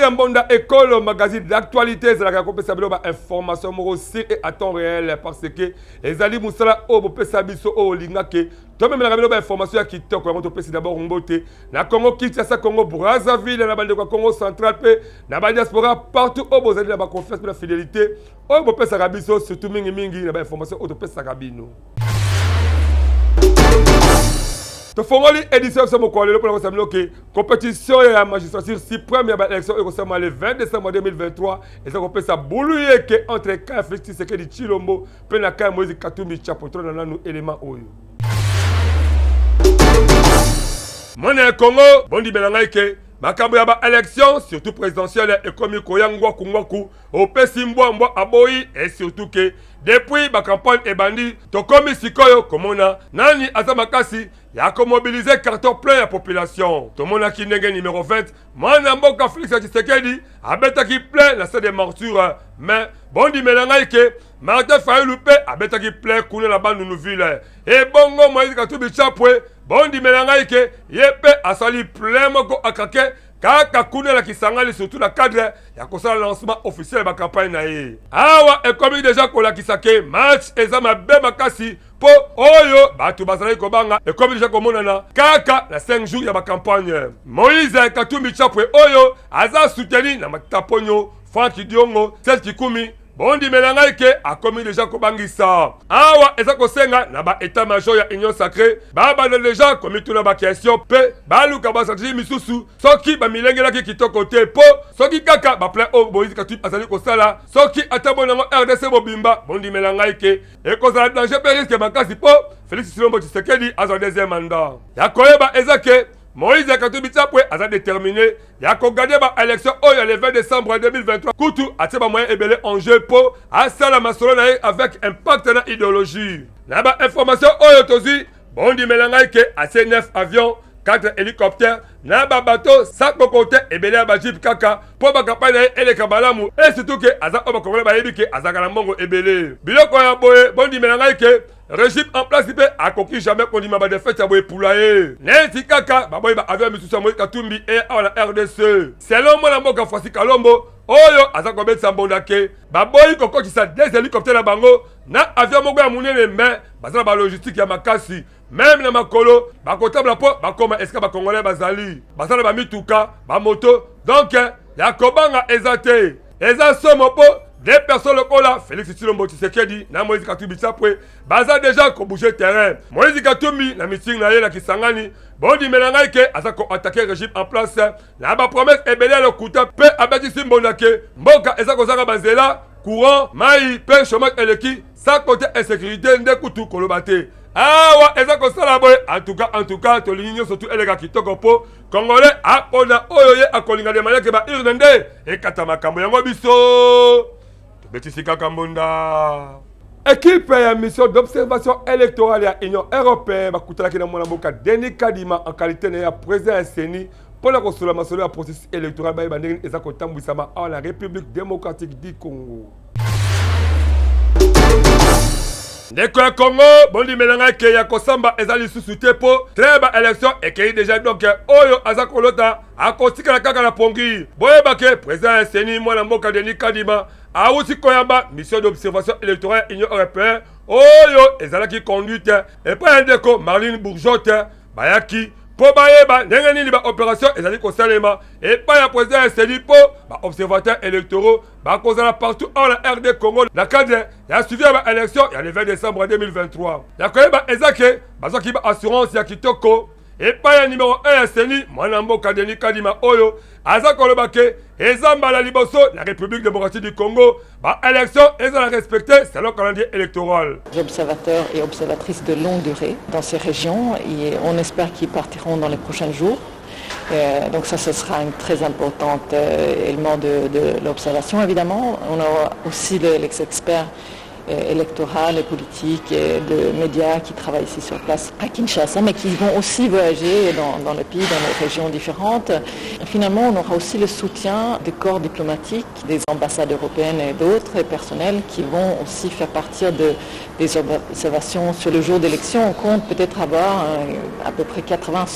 ya Mbonda Ekolo, magazine d'actualité ezalaka kopesa bino ba information moko sur et à temps réel, parce que ezali mosala oyo bopesa biso, oyo olingake tomemelaka bino ba information ya kitoko. Yango topesi d'abord mbote na Congo Kinshasa, Congo Brazzaville, na bandeko ya Congo Central mpe na badiaspora partout oyo bozali na baconfiance mpe na fidélité oyo bopesaka biso, surtout mingimingi na bainformation oyo topesaka bino. Tofongoli édition biso mokolo lelo mpona kosala bino ke compétition ya magistrature suprême ya baélection oyo ekosalama le 20 décembre 2023 eza kopesa bulu yeke entre camp ya Félix Tshisekedi Tshilombo mpe na camp ya Moïse Katumbi Chapwe. Tolanda nanu élément oyo. Mwana ya Congo, bondimela ngai ke makambo ya baélection, surtout présidentielle, ekomi koya ngwaku ngwaku. Opesi mbwa, mbwa aboyi. Et surtout ke depuis bacampagne ebandi, tokomi sikoyo komona nani aza makasi ya komobiliser carton plein ya population. Tomonaki ndenge numéro 20, mwana mboka Félix Tshisekedi, abetaki plein na stade des Martyrs, mais bondimela ngai ke Martin Fayulu mpe abetaki plein kuna na Bandundu Ville. Ebongo Moïse Katumbi Chapwe, bondimela ngai ke ye mpe asali plein moko akake kaka kuna na Kisangani, surtout na cadre ya kosala lancement officiel ya bacampagne na ye. Awa ekomi déjà kolakisa ke match eza mabe makasi, mpo oyo bato bazalaki kobanga ekomi déjà komonana kaka na 5 jours ya bacampagne. Moïse Katumbi Chapwe oyo aza soutenu na Matata Ponyo, Frank Diongo, Seth Kikuni, bondimela ngai ke akomi déjà kobangisa. Awa eza kosenga na baétat major ya Union sacrée babanda déjà komituna baquestion mpe baluka bastratégie misusu soki bamilengelaki kitoko te, mpo soki kaka baplein oyo Moïse Katumbi azali kosala, soki ata bonango RDC mobimba, bondimela ngai ke ekozala danger mpe risque makasi mpo Félix Tshilombo Tshisekedi azwa deuxième mandat. Ya koyeba eza ke Moïse Katumbi Chapwe aza déterminé ya kogagner baélection oyo ya le 20 décembre 2023. Kutu atie bamoyen ebele en jeu mpo asala masolo na ye avec impact na idéologie. Na bainformation oyo tozwi, bondimela ngai ke atie 9 avions, 4 hélicoptère na babato sakoko te, ebele ya bajeep, kaka mpo bacampagne na ye eleka malamu. Et surtout ke aza oyo bakongole bayebi ke azalaka na mbongo ebele. Biloko ya boye, bondimela ngai ke régime en place mpe akoki jamais kondima badéfaite ya boye epula ye, neti kaka baboyi baavion misusu ya Moïse Katumbi e awa na RDC. Selon mwana mboka Francis Kalombo oyo aza kobetisa mbonda ke baboyi kokotisa des hélicoptère na bango na avion moko ya monene, mais baza na balogistique ya makasi, même na makolo bakotambola mpo bakóma esika bakongolais bazali. Baza na bamituka, bamoto, donc ya kobanga eza te. Eza somo mpo deux personnes lokola Félix Tshilombo Tshisekedi na Moïse Katumbi Chapwe baza déjà kobouger terrain. Moïse Katumbi na meeting na ye na Kisangani, bondimela ngai ke aza koattaquer régime en place na bapromesse ebele ya lokuta, mpe abetisi mbonda ke mboka eza kozanga banzela, courant, mai mpe chômage eleki, sans côté insécurité nde kutu koloba te. Awa eza kosala boye. En tout cas tolingi nyonso tu eleka kitoko mpo Congolais apona oyo ye akolinga de manière ke baurne nde ekata makambo. Yango biso tobetisi kaka mbonda. Équipe ya mission d'observation électorale ya Union européenne bakutanaki na mwana mboka Denis Kadima en qualité na ye ya président ya CENI mpona kosolola masolo ya processus électoral, bayeba ndenge eza kotambwisama awa na République démocratique du Congo. Ndeko ya Congo, bondimela ngai ke ya kosamba eza lisusu te, mpo train baélection ekei déjà. Donc oyo aza kolota akotikala kaka na pongi. Boyeba ke président ya CENI, mwana mboka Denis Kadima, awuti koyamba mission d'observation électorale ya Union européenne oyo ezalaki conduite epai ya ndeko Marlene Bourgeotte. Bayaki mpo bayeba ndenge nini baopération ezali kosalema epai ya président ya CENI, mpo baobservateur électoraux bakozala partout awa na RD Congo na cadre ya suivi ya baélection ya le 20 décembre 2023. Ya koyeba eza ke bazwaki baassurance ya kitoko epai ya numéro 1 ya CENI, mwana mboka Denis Kadima, oyo aza koloba ke eza mbala liboso na République démocratique du Congo baélection ezala respecté selon calendrier électoral. Observateurs et observatrices de longue durée dans ces régions et on espère qu'ils partiront dans les prochains jours. Donc ça, ce sera un très important élément de l'observation, évidemment. On aura aussi les experts électoraux et politiques et de médias qui travaillent ici sur place à Kinshasa, mais qui vont aussi voyager dans le pays, dans les régions différentes. Finalement, on aura aussi le soutien des corps diplomatiques, des ambassades européennes et d'autres, et personnels qui vont aussi faire partir des observations sur le jour d'élection. On compte peut-être avoir à peu près 80,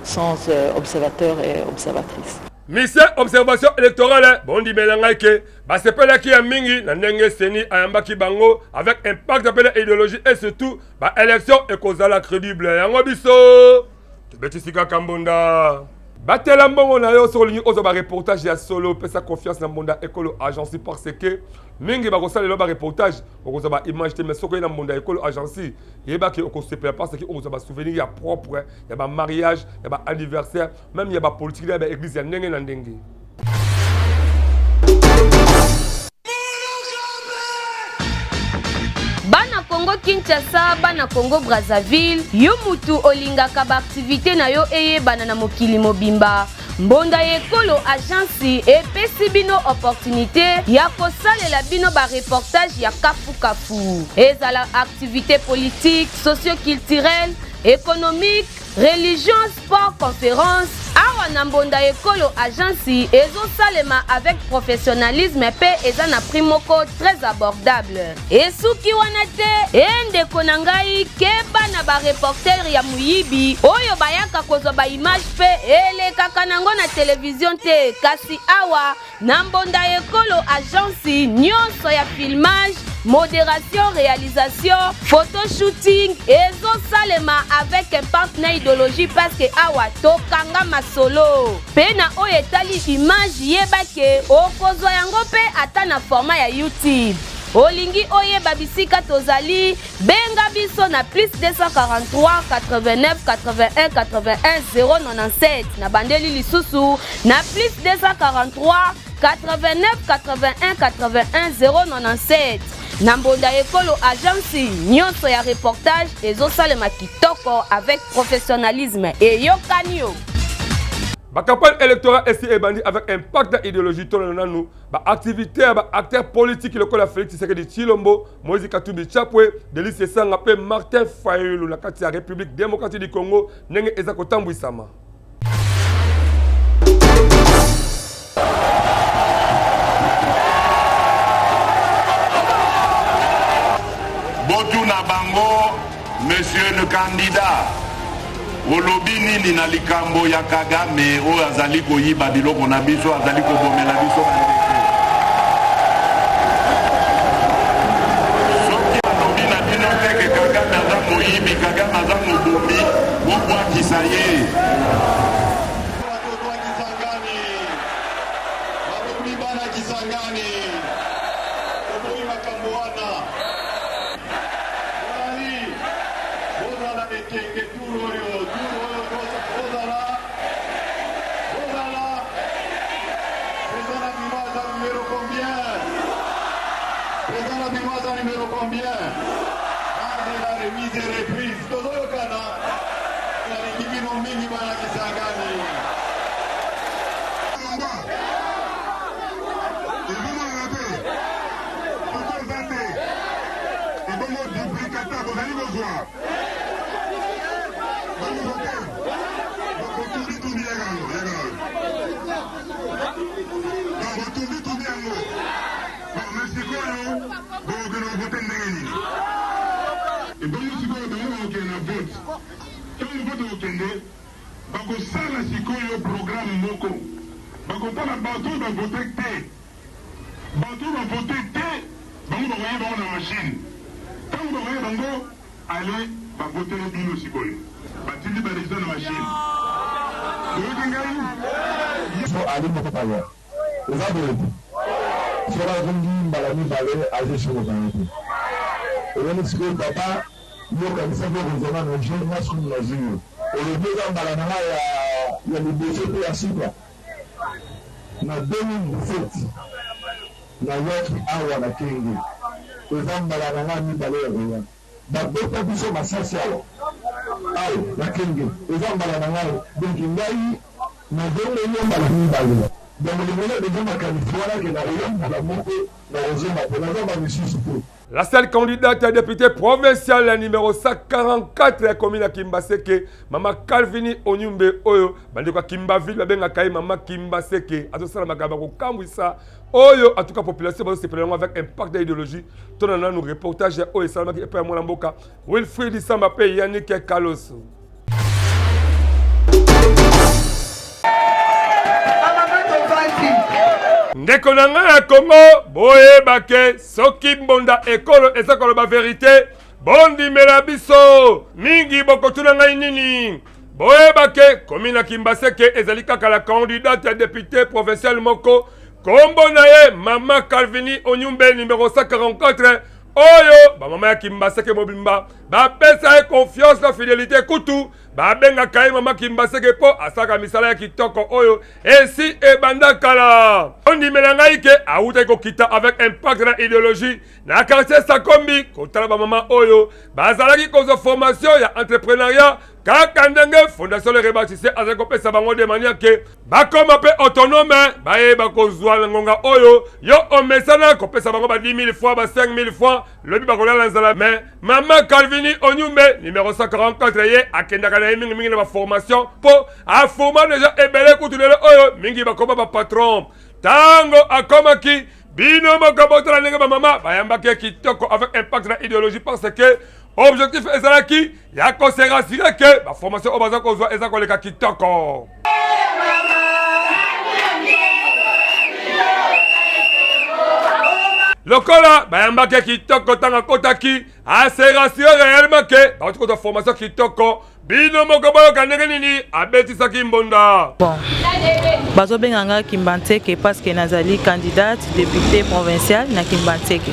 100 observateurs et observatrices. Mission observation électorale bondimela ngai ke basepelaki ya mingi na ndenge CENI ayambaki bango avec impact mpe na idéologie et surtout ba élection ekozala crédible. Yango biso tobetisi kaka mbonda. Batela mbongo na yo soki olingi ozwa ba reportage ya solo, pesa confiance na Mbonda Ekolo Agence parce que mingi bakosalela ba reportage okozwa ba image te, mais soki oye na Mbonda Ekolo Agence yeba ke okosepela parce que okozwa ba souvenir ya propre ya ba mariage ya ba anniversaire meme ya ba politique ya ba église ya ndenge na ndenge. Bana Congo Kinshasa, bana Congo Brazzaville, yo mutu olingaka ba activité na yo eyebana na mokili mobimba. Mbonda ya ekolo agence epesi bino opportunité ya kosalela bino ba reportage ya kafu kafu. Ezala activité politique, socio-culturelle, économique, Religion, sport, conference, awa na Mbonda Ekolo agence ezosalema avec professionnalisme pe eza na prix moko très abordable. Esuki wana te, e ndeko na ngai keba na ba reporter ya moyibi oyo bayaka kozwa ba image pe elekaka nango na television te, kasi awa Na Mbonda Ekolo agence nionso ya filmage, moderation, realisation, photo shooting ezo salema avec impact na ideologie parce que awa tokanga masolo. Pe na oyo etali image yeba ke okozwa yango pe ata na format ya YouTube. Olingi oyeba bisika tozali? Benga biso na plus 243 89 81 81 097. Na bandeli lisusu na plus 243 89 81 81 097. Na Mbonda Ekolo agence nyonso ya reportage ezosalema kitoko avec professionnalisme. Eyokani yo. Ba campagne électorale esi ebandi avec impact na idéologie tolanda nanu ba activité ya ba acteurs politiques lokola Félix Tshisekedi Tshilombo, Moïse Katumbi Chapwe, Delly Sesanga mpe Martin Fayulu na kati ya République démocratique du Congo ndenge eza kotambwisama. Botuna bango monsieur le candidat olobi nini na likambo ya Kagame oyo azali koyiba biloko na biso azali kobomela biso bandeko soki alobi na bino te ke Kagame aza moyibi Kagame aza mobomi bobwakisa ye. Watoto wa Kisangani, babomi bana Kisangani, toboyi makambo wana. Bozali, bozala ekenge tour oyo, tour oyo bozala, bozala. Président na bino aza numero combien? Président na bino aza numero combien? Bazela remise et reprise, tozoyokana. Nalingi bino mingi bana Kisangani. Ezomonana te soki oza te ebongo duplicata bozali kozwa bokozwa te botumbitumbi yaka yango yaka donc botumbitumbi yango bon mais sikoyo bokokende kovote ndenge nini ebongo sikoyo bango bakokende na vote ntango vote okokende Bakosala sikoyo programme moko, bakotala bato oyo ba voter te, bato oyo ba voter te bango bakoyeba yango na machine, tango bakoyeba yango allez ba votele bino sikoyo, batindi ba resultats na machine, boyoki ngai? Biso Ali moko paya eza boye te soki azongi mbala mibale aza esongo na ye te omoni sikoyo papa Yo okanisaki okozwa nga na jeu, nga sikoyo nazwi yo. Olobi eza mbala na nga ya liboso pe ya suka? Na 2017 nayaki awa na Kenge, eza mbala na nga ya mibale ya koya. Babeta biso masasi awa awa na Kenge, eza mbala na nga donc ngai nazongeli yo mbala mibale. Donc longola dejà makanisi wana ke nakoya mbala moko nakozonga te, naza ba misusu te. La seule candidate à député provincial ya numéro 144 ya commune ya Kimbaseke, Mama Calvini Onyumbe oyo bandeko ya Kimbaville babengaka ye Mama Kimbaseke, azosala makambo ya kokambwisa oyo en tout cas population bazosepela yango avec impact ya idéologie. Tona nanu reportage ya oyo esalamaki epai ya mwana mboka Wilfried Samba mpe Yannick Kaloso. Ndeko na ngai ya Congo, boyeba ke soki mbonda ekolo eza koloba verite, bondimela biso. Mingi bokotuna ngai nini? Boyeba ke commune ya Kimbaseke ezali kaka la candidate ya depute provincial moko, kombo na ye Mama Calvini Onyumbe numero 144, oyo bamama ya Kimbaseke mobimba bapesa ye confiance na fidelite, kutu babengaka ye Mama Kimbaseke mpo asalaka misala ya kitoko oyo esi ebanda kala. Ondimela ngai ke awutaki kokita avec impact na ideologie na quartier Sakombi, kotala bamama oyo bazalaki kozwa formation ya entrepreneuriat kaka ndenge Fondation Le Rebâtisseur azali kopesa bango de manière ke bakoma mpe autonome, bayeba kozwa na ngonga oyo yo omesana kopesa bango ba 10 000 francs, ba 5 000 francs, lobi bakolala nzala. Mais Mama Calvini Onyumbe numero 144 ye akendaka na ye mingimingi na baformation mpo aforma deja ebele, kutu lelo oyo mingi bakoma bapatron. Ntango akomaki, bino moko botala ndenge bamama bayambaki ye kitoko avec impact na idéologie, parce que objectif ezalaki ya kose rassurer ke baformation oyo baza kozwa eza koleka kitoko. Lokola bayambaki kitoko ntango akotaki, ase rassurer réellement ke bauti kozwa formation kitoko. Bino moko boyoka ndenge nini abetisaki mbonda. Bon, bazobenga nga Kimbanseke parce que nazali candidate député provincial na Kimbanseke.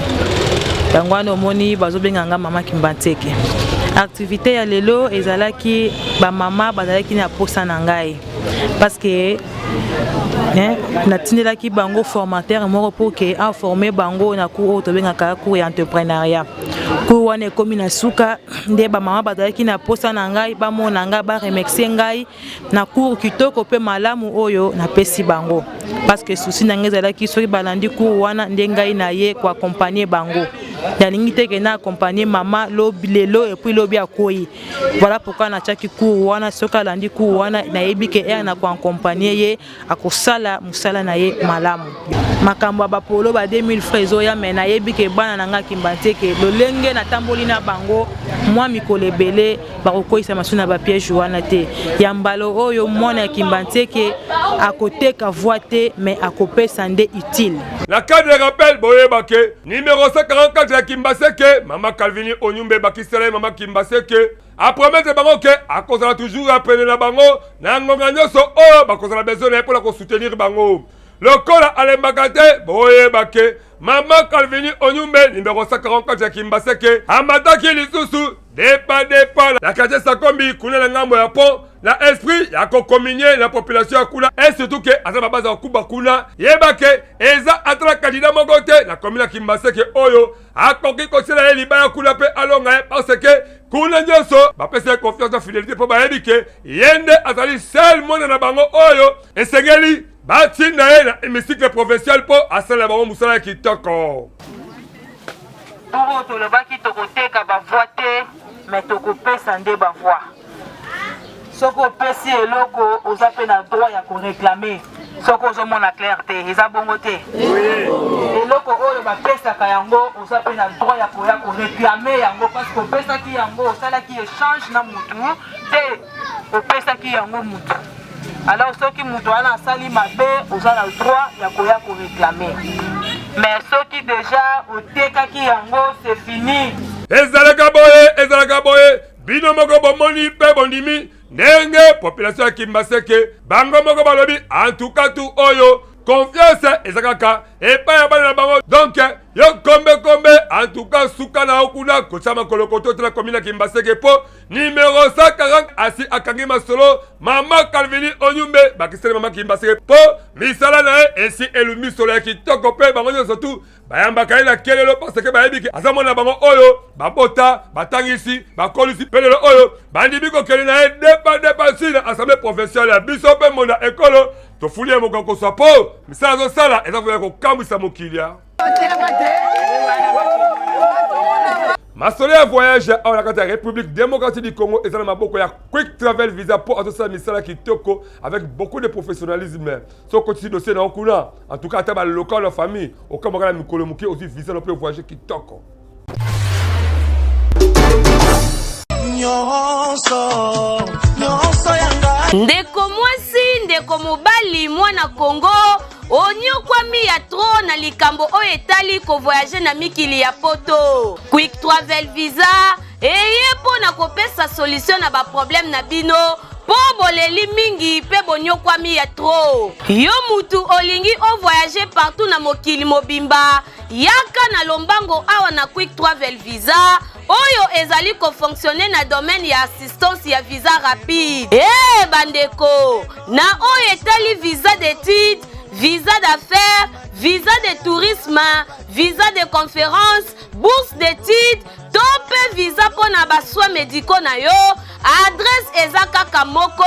Yango wana omoni bazobenga nga mama Kimbanseke. Activité ya lelo ezalaki bamama bazalaki na posa na ngai parce que natindelaki bango formateur moko pour que aforme bango na cours oyo tobengaka cours ya entrepreneuriat. Cours wana ekomi na suka nde bamama bazalaki na posa na ngai bamona ngai, baremercier ngai na cours kitoko mpe malamu oyo napesi bango, parce que souci na ngai ezalaki soki balandi cours wana nde ngai na ye koaccompagner bango. Nalingi te ke na accompagner mama lobi lelo et puis lobi akoyi. Voilà pourquoi natiaki cours wana. Soki alandi cours wana, nayebi ke ere na koaccompagner ye, akosala mosala na ye malamu. Makambo ya bapolo ba 2000 francs ezoya, me nayebi ke bana na ngai Kimbanseke, lolenge natamboli na bango mwa mikolo ebele, bakokweyisa masu na bapiège wana te. Ya mbala oyo, mwana ya Kimbanseke akoteka voix te, me akopesa nde utile. Na cadre de rappel, boyeba ke numero 144 ya Kimbaseke, Mama Calvini Onyumbe, bakisela ye Mama Kimbaseke, apromettre bango ke akozala toujours apene na bango na ngonga nyonso oyo bakozala besoin na ye mpona kosoutenir bango lokola alembaka te. Boyeba ke Mama Calvini Onyumbe numero 144 ya Kimbaseke amataki lisusu depa depa na quartier Sakombi kuna na ngambo ya pont, na esprit ya kocommunier na population ya kuna, et surtout ke aza babaza kokuba kuna. Yeba ke eza ata na candidat moko te na commune ya Kimbaseke oyo akoki kotiela ye libaya kuna mpe alonga ye, parce que kuna nyonso bapesa ye confiance na fidélité, mpo bayebi ke ye nde azali seul mwana na bango oyo esengeli batinda ye na hémicycle provincial mpo asalela bango mosala ya kitoko. Oyo tolobaki, tokoteka bavoix te, me tokopesa nde bavoix. Soki opesi eloko, oza mpe na droit ya koréclamer soki ozomona clair te. Eza bongo te? Eloko oyo bapesaka yango, oza mpe na droit ya koya koréclamer yango, parce que opesaki yango, osalaki échange na mutu te, opesaki yango mutu. Alors soki mutu wana asali mabe, oza na droit ya koya koréclamer. Mais soki déjà otekaki yango, c'est fini. Ezalaka boye, ezalaka boye. Bino moko bomoni mpe bondimi ndenge population ya Kimbaseke bango moko balobi antuka tu oyo confiance eza kaka epai ya bana na bango. Donc yo kombekombe, antuka suka na yo kuna kotia makolo koto tala commune ya Kimbaseke, mpo numero 140 asi akangi masolo Mama Calvini Onyumbe, bakiseli Mama Kimbaseke, mpo misala na ye esi elumbi solo ya kitoko, mpe bango nyonso tu bayambaka ye na kelelo, parce que bayebi ke aza mwana na bango oyo babota, batangisi, bakolisi, mpe lelo oyo bandimi kokende na ye depa depa si na assemblée provinciale ya biso. Mpe monda ekolo tofuli ye moko koswa, mpo misala azosala eza koya kokambwisa mokili. Ya masolo ya voyage awa na kati ya République démocratique du Congo eza na maboko ya Quick Travel Visa, mpo azosala misala kitoko avec beaucoup de professionnalisme. Soki okotisi dossier na yo kuna, en tout cas ata balocal na famille okamwaka, na mikolo moke ozwi visa na mpe voyage kitoko. Ndeko mwasi, ndeko mobali, mwana Kongo. Onyokwami ya trop na likambo oyo etali ko voyager na mikili ya poto. Quick Travel Visa eye mpo na kopesa solution na ba problème na bino mpo boleli mingi mpe bonyokwami ya trop. Yo mutu olingi o voyager partout na mokili mobimba, yaka na lombango awa na Quick Travel Visa oyo ezali ko fonctionner na domaine ya assistance ya visa rapide. Hey, bandeko, na oyo etali visa d'études, visa d'affaires, visa de tourisme, visa de conférence, bourse d'études to mpe visa mpo na ba soins médicaux na yo, adresse eza kaka moko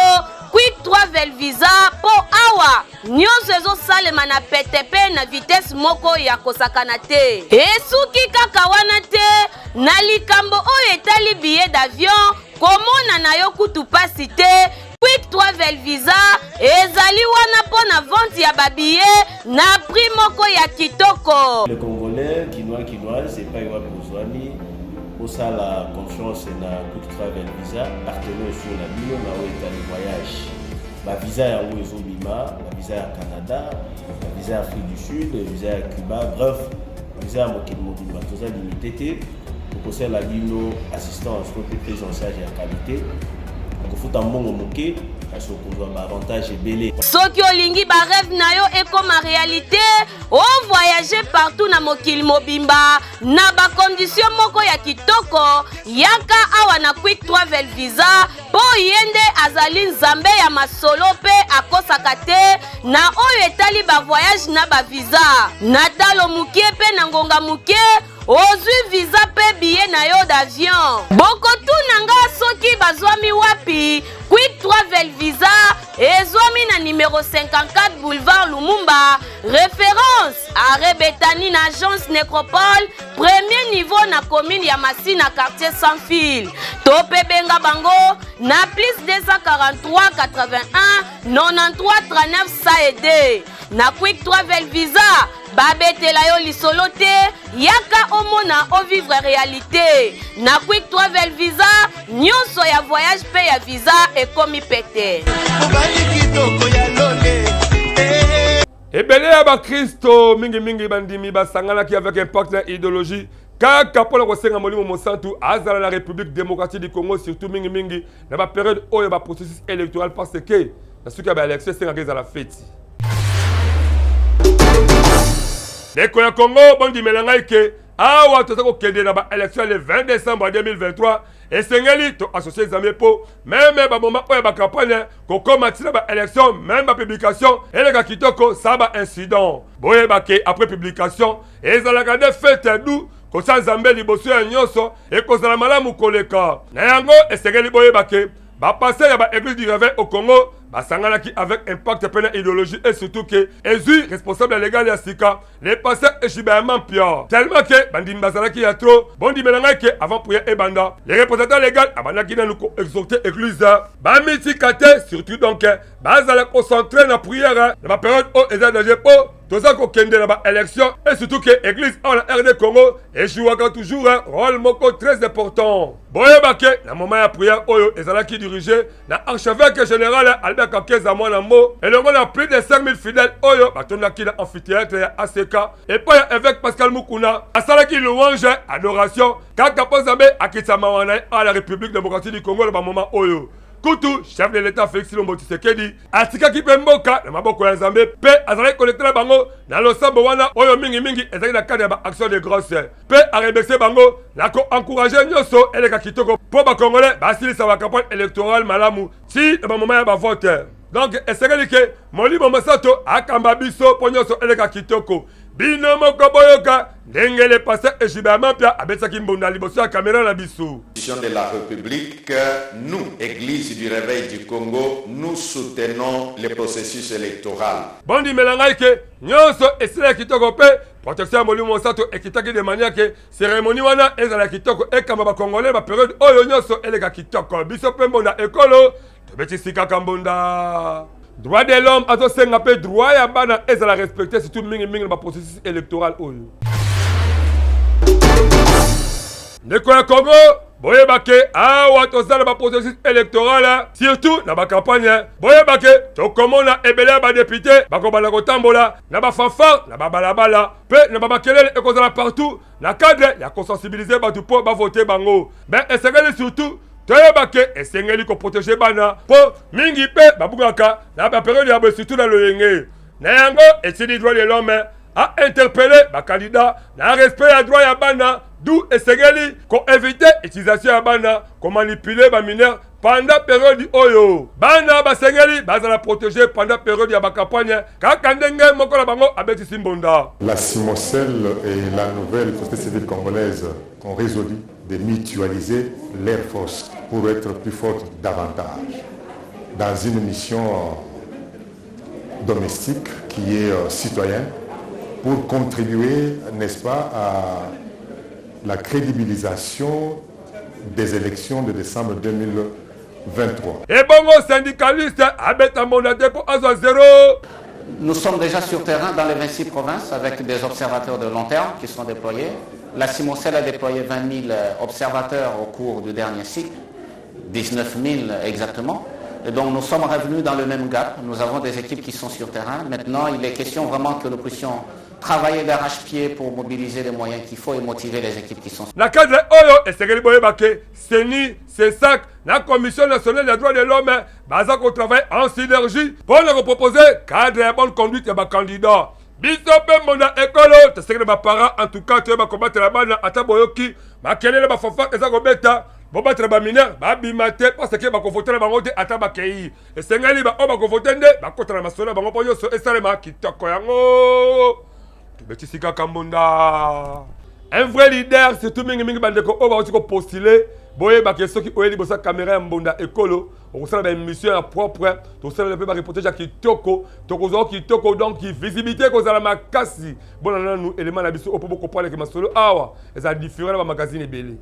Quick Travel Visa mpo awa Nyonso ezosalema na pete mpe na vitesse moko ya kosakana te. Esuki kaka wana te, na likambo oyo etali billet d'avion, komona na yo kutu pasi te, Quick Travel Visa ezali wana mpo na vente ya ba billets na prix moko ya kitoko. Les Congolais, Kinois, Kinoises, epai wapi ozwami, bosala confiance na Quick Travel Visa, partenaire sur na bino na oyo etali voyage. Ba visa yango ezo bima, ba visa ya Canada, ba visa ya Afrique du Sud, visa ya Cuba, bref, visa ya mokili mobimba toza limite te. Tokosala bino assistance to mpe prise en charge ya qualité. Okofuta mbongo moke kasi okozwa ba avantage ebele. Soki olingi ba rêve na yo ekoma realite, o voyager partout na mokili mobimba na ba conditions moko ya kitoko, yaka awa na Quick Travel Visa Mpo ye nde azali Nzambe ya masolo mpe akosaka te na oyo etali ba voyage na ba visa. Na talo moke mpe na ngonga moke, ozwi visa mpe billet na yo d'avion. Bokotuna nga soki bazwami wapi? Quick Travel Visa ezwami na numero 54 boulevard Lumumba, reference arrêt Betani na agence Necropole, premier niveau na commune ya Masina, quartier sans fil. To pe benga bango na plus 243 81 93 39 102. Na Quick Travel Visa babetela yo lisolo te, yaka omona o vivre realite. Na Quick Travel Visa nyonso ya voyage pe ya visa ekomi pete. Mobali kitoko ya lole. Ebele ya bakristo, mingimingi bandimi, basanganaki avec impact na ideologie kaka mpo na kosenga Molimo Mosantu azala na Republique Democratique du Congo, surtout mingimingi na ba periode oyo ba processus électoral, parce que na suki ya ba élection esengaka ezala feti. Ndeko ya Congo, bondimela ngai ke awa toza kokende na ba élection le 20 décembre 2023. Esengeli to associe Nzambe mpo meme ba moment oyo ya ba campagne kokoma ntina ba élection, meme ba publication eleka kitoko sa ba incident. Boyeba ke après publication ezalaka nde fete du kotia Nzambe liboso ya nyonso, ekozala malamu koleka. Na yango esengeli boyeba ke ba pasteur ya ba église du réveil au Congo basanganaki avec impact mpe na idéologie, et surtout ke ezwi responsable légal ya sika, le pasteur Eshibaya Mampia, tellement que bandimi bazalaki ya trop. Bondimela ngai ke avant prière ebanda, le représentant légal abandaki nanu ko exhorter église bamitika te, surtout donc bazala concentré na prière na ba période oyo eza danger mpo toza kokende na ba élection, et surtout ke église awa na RD Congo ejouaka toujours rôle moko très important. Boyeba ke na moment ya prière oyo ezalaki dirigé na archevêque général Albert Kakeza Mwana Mbo elongo na plus de 5000 fidèles oyo batondaki na amphithéâtre ya ACK epai ya évêque Pascal Mukuna, asalaki louange adoration kaka mpo Nzambe akitisa mawa na ye à la République démocratique du Congo. Na bamoment oyo kutu chef de l'État Félix Tshilombo Tshisekedi atikaki mpe mboka na maboko ya Nzambe mpe azalaki kolekela na bango na losambo wana oyo mingimingi ezalaki na cadre ya ba action de grâce, mpe aremercie bango na koencourage nyonso eleka kitoko mpo bacongolais basilisa bacampagne électorale malamu ti na bamoma ya bavote. Donc esengeli ke Molimo Mosanto akamba biso mpo nyonso eleka kitoko. Bino moko boyoka ndenge le pasteur Ejiba Mampia abetisaki mbonda liboso ya kamera na biso. De la République, nous, Église du Réveil du Congo, nous soutenons le processus électoral. Bondimela ngai ke nyonso esilaki kitoko mpe protection ya Molimo Mosanto ekitaki de manière ke cérémonie wana ezala kitoko, ekamba bacongolais ba période oyo nyonso eleka kitoko. Biso mpe mbonda ekolo tobetisi kaka mbonda. Droit de l'homme azosenga mpe droit ya bana ezala respecté, surtout mingimingi na baprocessus électoral oyo. Ndeko ya Congo, Boyeba ke awa toza na ba processus electoral surtout na ba campagne. Boyeba ke tokomona ebele ya ba depute bakobanda kotambola na ba fanfare na ba balabala pe na ba makelele ekozala partout na cadre ya kosensibiliser bato po ba voter bango. Mais esengeli surtout toyeba ke esengeli koprotege bana po mingi pe babungaka na ba periode ya boye surtout na loyenge. Na yango esili droit de l'homme a interpellé ba candidats na respect ya droit ya bana d'où esengeli ko éviter utilisation ya bana ko manipuler ba mineurs pendant période oyo bana basengeli bazala protéger pendant période ya ba campagne kaka ndenge moko na bango abetisi mbonda. La Simocel et la nouvelle société civile congolaise ont résolu de mutualiser leurs forces pour être plus fortes davantage dans une mission domestique qui est euh, citoyenne pour contribuer, n'est-ce pas, à la crédibilisation des élections de décembre 2023. Et bongo syndicaliste abeta mbonda te mpo azwa zero. Nous sommes déjà sur terrain dans les 26 provinces avec des observateurs de long terme qui sont déployés. La Simoncel a déployé 20 000 observateurs au cours du dernier cycle, 19 000 exactement. Et donc nous sommes revenus dans le même gap. Nous avons des équipes qui sont sur terrain. Maintenant, il est question vraiment que nous puissions travailler d'arrache-pied pour mobiliser les moyens qu'il faut et motiver les équipes qui sont. Na cadre oyo esengeli boyeba ke CENI, CESAC na Commission nationale ya droits de l'homme baza ko travailler en synergie mpo na ko proposer cadre ya bonne conduite ya ba candidats. Biso mpe mbonda ekolo tosengeli ba parents en tout cas toyeba kobatela bana ata boyoki makelele ba fanfare eza kobeta bobatela ba mineurs babima te parce que bakovote na bango te ata bakei esengeli baoyo bakovote nde bakota na masolo na bango mpo nyonso esalema kitoko yango tobetisi kaka mbonda un vrai leader surtout mingimingi bandeko oyo bauti kopostule boyebake soki oye liboso ya kamera ya mbonda ekolo okosala ba émission ya propre tokosalela mpe ba reportage ya kitoko tokozwa kitoko donc visibilité ekozala makasi bona nanu elema na biso oyo mpo bokoprendre ke masolo awa ezala différent na bamagazine ebele.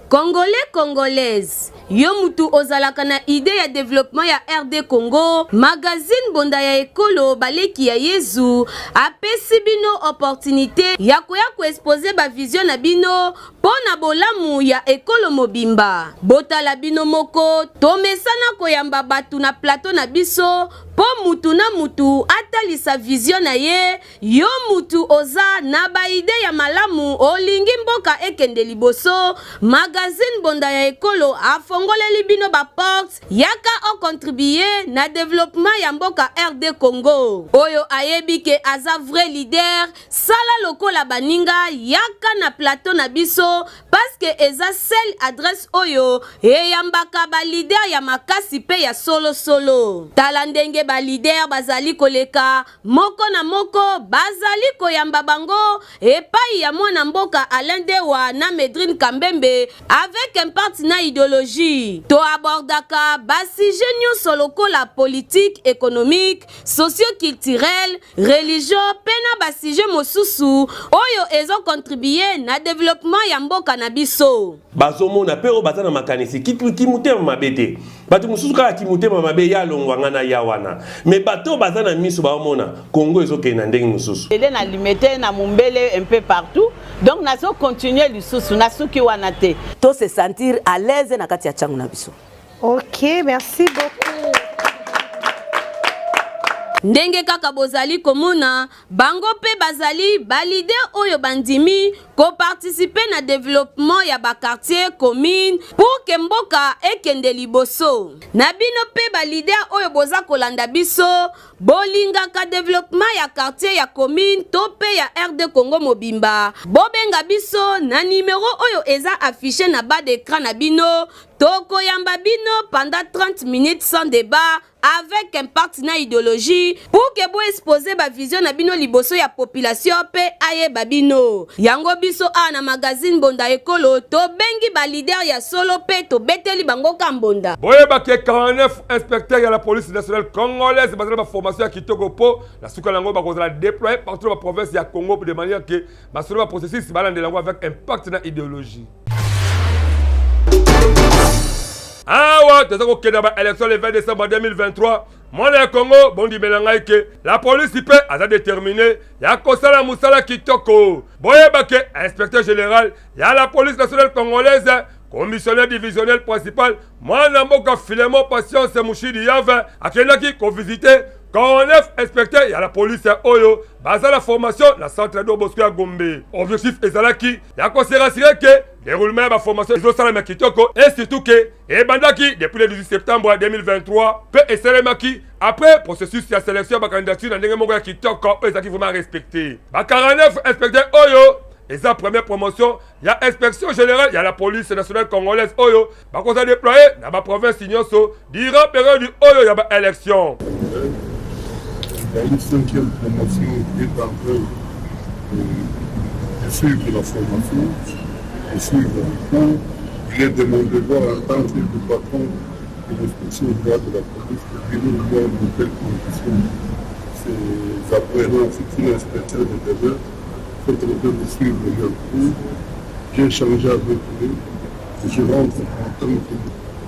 Congolais Congolaise, yo mutu ozalaka na idee ya developpement ya RD Congo, magazine Mbonda ya Ekolo Baleki ya Yezu apesi bino opportunite ya koya ko exposer ba vision na bino mpo na bolamu ya ekolo mobimba. Botala bino moko, tomesana koyamba batu na plateau na biso mpo mutu na mutu atalisa vision na ye. Yo mutu oza na ba idee ya malamu olingi mboka ekende liboso, magazine Mbonda ya Ekolo afongoleli bino ba portes, yaka o contribuer na developpement ya mboka RD Congo. Oyo ayebi ke aza vrai leader, sala lokola baninga yaka na plateau na biso parce que eza seule adresse oyo eyambaka ba leader ya makasi pe ya solo solo. Tala ndenge ba leader bazali koleka Moko na moko bazali koyamba bango epayi ya mwana mboka Alain Dewa na Medrine Kambembe avec impact na ideologie. To abordaka ba sujets nionso lokola politique, economique, socio-culturel, religion pe na ba sujets mosusu oyo ezo contribuer na developpement ya mboka na biso. Bazomona pe oyo baza na makanisi kimotema mabe te. Bato mosusu kaka kimotema mabe ya longwa nga na ya wana. Mais bato oyo baza na miso baomona Congo ezokende na ndenge mosusu. Ele na limete na mumbele un peu partout donc nazo continuer lisusu nasuki wana te. To se sentir à l'aise na kati ya tshangu na biso. Ok, merci beaucoup. Ndenge kaka bozali komona, bango pe bazali ba leader oyo bandimi ko participer na developpement ya ba quartiers, communes pour que mboka ekende liboso. Na bino pe ba leader oyo boza kolanda biso, bolingaka developpement ya quartier, ya commune to pe ya RD Congo mobimba, bobenga biso na numero oyo eza affiche na bas d'ecran na bino, tokoyamba bino pendant 30 minutes sans debat, avec impact na ideologie pour que bo exposer ba vision na bino liboso ya population pe ayeba bino. Yango biso awa na magazine Mbonda Ekolo tobengi ba leader ya solo pe tobeteli bango ka mbonda. Boyeba ke 49 inspecteurs ya la police nationale congolaise bazali ba formation ya kitoko po na suka na yango bakozala deployer partout na ba province ya Congo de manière que masolo ba processus balandela yango avec impact na ideologie. Awa toza kokende ba élection le 20 décembre 2023. Mwana ya Congo, bondimela ngai ke la police mpe aza determine ya kosala mosala kitoko. Boyeba ke inspecteur general ya la police nationale congolaise, commissionnaire divisionnel principal, mwana mboka Philemon Patience Mushidi Yave akendaki kovisite 49 inspecteur ya la police oyo baza na formation na centre Don Bosco ya Gombe. Objectif ezalaki ya ko se rassurer ke déroulement ya ba formation ezosalama kitoko et surtout ke ebandaki depuis le 18 septembre 2023 mpe esalemaki après processus ya sélection ya bacandidature na ndenge moko ya kitoko oyo ezalaki vraiment respecté. Ba 49 inspecteur oyo eza première promotion ya inspection générale ya la police nationale congolaise oyo bakozala déploye na baprovince nyonso durant période oyo ya baélection. Il y a une cinquième promotion qui est en train de, de suivre la formation, de suivre le cours. Il est de mon devoir en tant que patron de l'inspection générale de la police de venir voir dans quelles conditions ces apprenants, futurs inspecteurs de demain, sont en train de suivre leur cours. J'ai échangé avec eux. Je rentre en tant que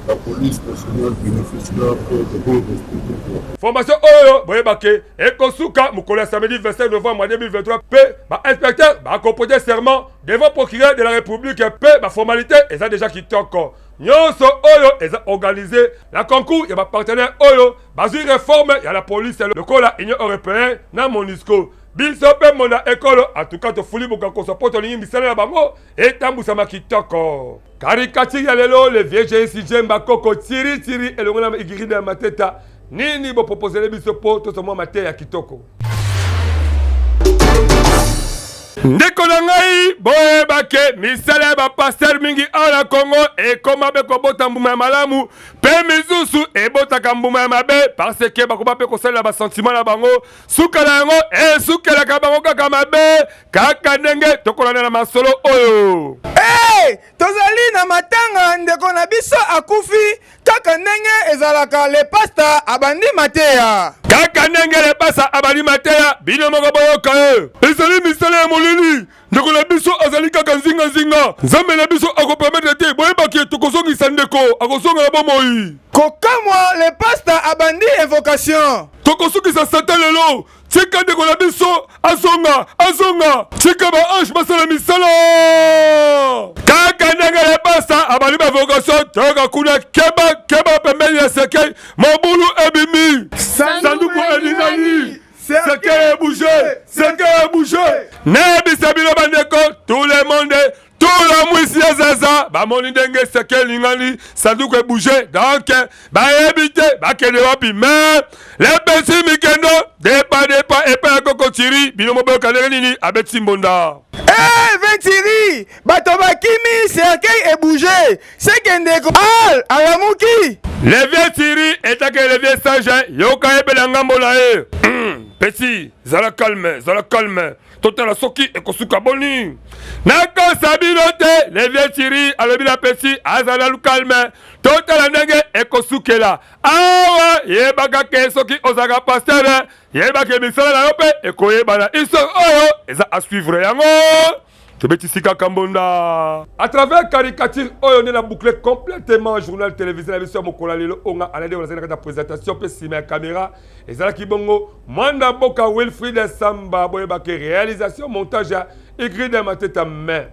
la police nationale bénéficiera de bons inspecteurs. Formation oyo boyeba ke ekosuka mokolo ya samedi 25 novembre 2023 mpe ba inspecteurs bakoprete serment devant procureur de la République mpe ba formalité eza deja kitoko. Nyonso oyo eza organise na concours ya ba partenaires oyo bazwi reforme ya la police lokola Union européenne na Monusco. Biso mpe mona ekolo en tout cas tofuli bokakosa mpo tolingi misala na bango etambwisama kitoko. Caricature ya lelo le vieux JC Djemba Koko tiri tiri elongo na Igiride ya Mateta nini boproposele biso mpo tozwa mwa mateya ya kitoko. Ndeko na ngai, boyeba ke misala ya bapastere mingi awa na Congo ekoma mpe kobota mbuma ya malamu mpe misusu ebotaka mbuma ya mabe parce ke bakoba mpe kosalela basentiment na bango. Suka na yango esukelaka bango kaka mabe, kaka ndenge tokolanda na masolo oyo. Hey, tozali na matanga, ndeko na biso akufi. Kaka ndenge ezalaka le pasta abandi mateya. Kaka ndenge le pasta abandi mateya, bino moko boyoka ye. Ezali misala ya molili. Ndeko na biso azali kaka nzinga nzinga. Nzambe na biso akopermettre te. Boyeba ke tokozongisa ndeko, akozonga na bomoi. Kokamwa le pasta abandi invocation. Tokosukisa Satan lelo. Tika ndeko na biso azonga, azonga. Tika ba ange basala misala. Kaka ndenge le pasta abandi ba vocation, toyoka kuna keba keba pembeni ya cercueil, mobulu ebimi. Sanduku eningani. Cercueil ebouge, cercueil ebouge. Nayebisa bino bandeko, tout le monde Tula mwisi ya zaza bamoni ndenge seke elingani sanduku ebouge donc bayebi te bakende wapi mais lepesi mikendo depa depa epai ya koko tiri bino moboyoka ndenge nini abeti mbonda. Hey, Ventiri, bato bakimi cercueil ebouge seke ndeko al alamuki. Le vieux Thierry etake le vieux sage yoka yebela ngambo na ye. Petit, zala calme, zala calme. Totala soki ekosuka boni. Nakosa bino te, le vieux Thierry alobi na petit azala calme. Totala ndenge ekosukela. Awa yebaka ke soki ozalaka pasteur, yeba ke misala na yo mpe ekoyebana. Histoire oyo eza à suivre yango. Tobetisi kaka mbonda. À travers caricature oyo nde na boucle complètement journal télévisé na biso ya mokolo ya lelo onga alandi oyo nazali na kati ya présentation mpe nsima ya caméra ezalaki bongo Mwanda mboka Wilfried Samba boyebake réalisation montage ya Igride Mateta main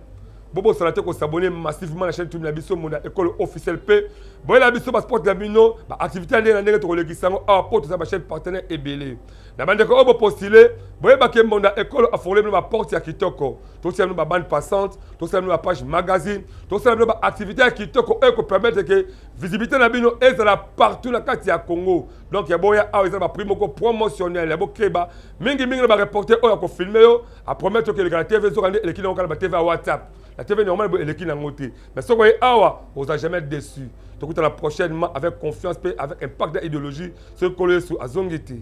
bobosana te kosabone massivement na chaîne YouTube na biso Monda Ekolo officiel mpe boyela biso ba sport na bino ba activité ya ndenge na ndenge tokolekisa yango awa mpo toza ba chaîne partenaire ebele na bandeko oyo bopostile boyebake Monda Ekolo afongoli bino ba porte ya kitoko tosala bino ba bande passante tosala bino ba page magazine tosala bino ba activité ya kitoko oyo ekopermettre ke visibilité na bino ezala partout na kati ya Congo. Donc ya boya awa eza ba prix moko promotionnel ya bokeba mingi mingi na ba reporter oyo ako filmer yo a promettre que eleka na TV zoka nde eleki nango kaka na ba TV ya WhatsApp na TV normal boye eleki nango te mais soki oye awa oza jamais déçu tokutana prochainement avec confiance pe avec impact ya idéologie soki Nkolo Yesu azongi te.